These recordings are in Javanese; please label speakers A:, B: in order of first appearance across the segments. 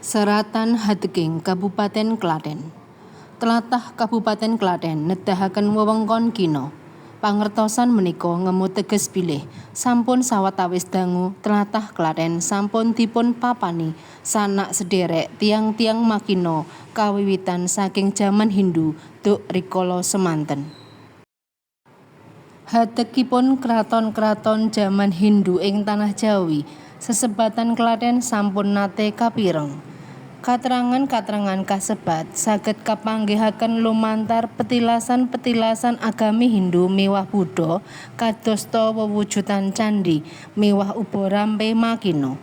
A: Seratan Hadeking Kabupaten Klaten. Tlatah Kabupaten Klaten nedahaken wewengkon kina. Pangertosan menika ngemot teges bilih sampun sawetawis dangu tlatah Klaten sampun dipunpapani sanak sedherek tiyang-tiyang Makina kawiwitan saking jaman Hindu duk rikala semanten. Hadekipun kraton-kraton jaman Hindu ing Tanah Jawi sesebatan Klaten sampun nate kapireng. Katrangan-katrangan kasebat saged kapanggihaken lumantar petilasan-petilasan agami Hindu miwah Buddha kadosta wewujudan candhi miwah ubarampe Makina.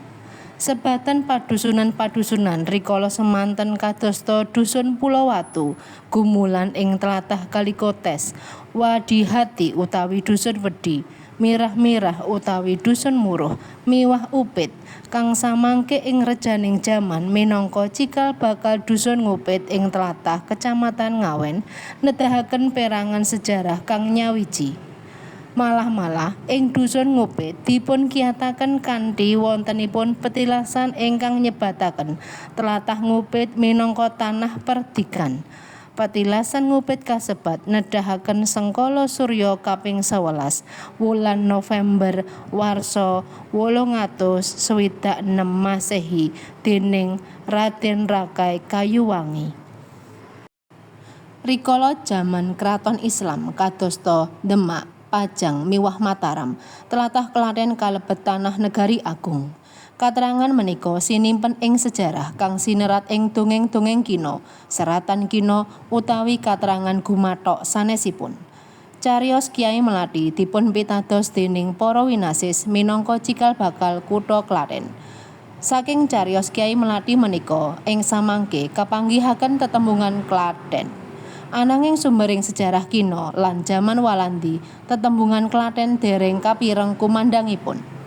A: Sebatan padusunan-padusunan rikala semanten kadosta Dusun Pulowatu gumulan ing tlatah Kalikotes, Wadihati utawi Dusun Wedi, Mirah-mirah utawi Dusun Muruh miwah Upit kang samangke ing rejaning jaman minangka cikal bakal Dusun Ngupit ing tlatah Kecamatan Ngawen nedahaken perangan sejarah kang nyawiji. Malah-malah ing Dusun Ngupit dipunkiyataken kanthi wontenipun petilasan ingkang nyebataken tlatah Ngupit minangka tanah perdikan. Petilasan Ngupit kasebat nedahaken sengkala surya kaping 11 wulan November warsa 866 Masehi dening Raden Rakai Kayuwangi. Rikala jaman Kraton Islam kadosta Demak, Pajang miwah Mataram, tlatah Klaten kalebet tanah negari agung. Katrangan menika sinimpen ing sejarah kang sinerat ing dongeng-dongeng kina, seratan kina utawi katrangan gumathok sanesipun. Cariyos Kyai Melati dipunpitados dening para winasis minangka cikal bakal kutha Klaten. Saking cariyos Kyai Melati menika ing samangke kapanggihaken tetembungan Klaten. Ananging sumbering sejarah kina lan jaman Walandi tetembungan Klaten dereng kapireng kumandhangipun.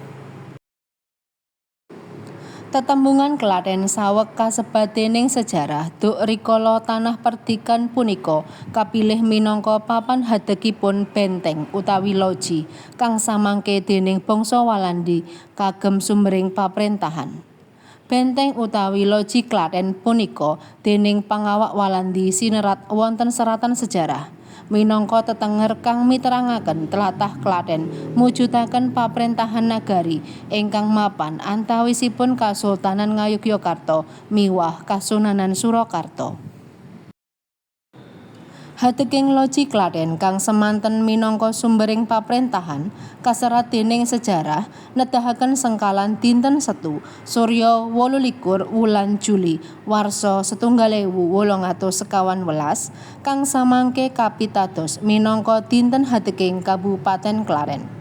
A: Tetembungan Klaten saweg kasebat dening sejarah duk rikala tanah perdikan punika kapilih minangka papan hadekipun benteng utawi loji kang samangke dening bangsa Walandi kagem sumbering paprentahan. Benteng utawi loji Klaten punika dening pangawak Walandi sinerat wonten seratan sejarah minangka tetenger kang miterangaken tlatah Klaten mujudaken paprentahan nagari ingkang mapan antawisipun Kasultanan Ngayogyakarta miwah Kasunanan Surakarta. Hadeking Loji Klaten kang semanten minangka sumbering paprentahan kaserat dening sejarah nedahaken sengkalan dinten Setu surya 28 wulan Juli warsa 1815 kang samangke kapitados minangka dinten hadeking Kabupaten Klaten.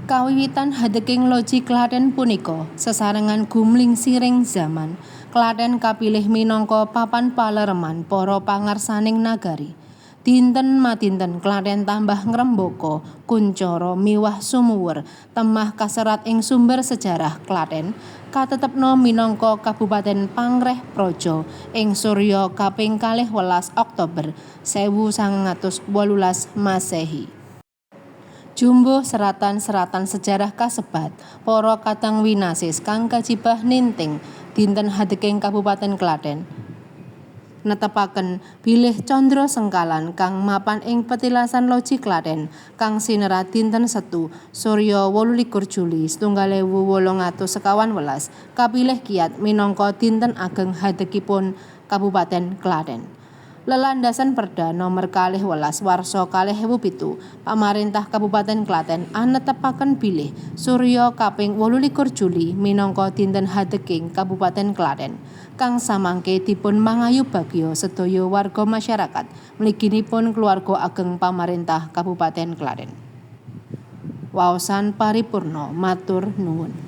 A: Kawiwitan hadeking Loji Klaten punika sesarengan gumlingsiring zaman Klaten kapilih minangka papan palereman para pangarsaning nagari. Dinten madinten Klaten tambah ngrembaka kuncara miwah sumuwur temah kaserat ing sumber sejarah Klaten katetepna minangka kabupaten pangreh praja ing surya kaping 12 Oktober 1918 Masehi. Jumbuh seratan-seratan sejarah kasebat para kadang winasis kang kajibah ninting dinten hadeking Kabupaten Klaten netepaken bilih candra sengkalan kang mapan ing petilasan Loji Klaten kang sinerat dinten Setu surya 28 Juli 1815 kapilih kiyat minangka dinten ageng hadekipun Kabupaten Klaten. Lelandhasan Perda Nomer 12 Warsa 2007 Pamarentah Kabupaten Klaten anetepaken bilih surya kaping 28 Juli minangka dinten hadeking Kabupaten Klaten kang samangke dipun mangayubagya sedaya warga masyarakat mliginipun keluarga ageng pamarentah Kabupaten Klaten. Waosan paripurna matur nuwun.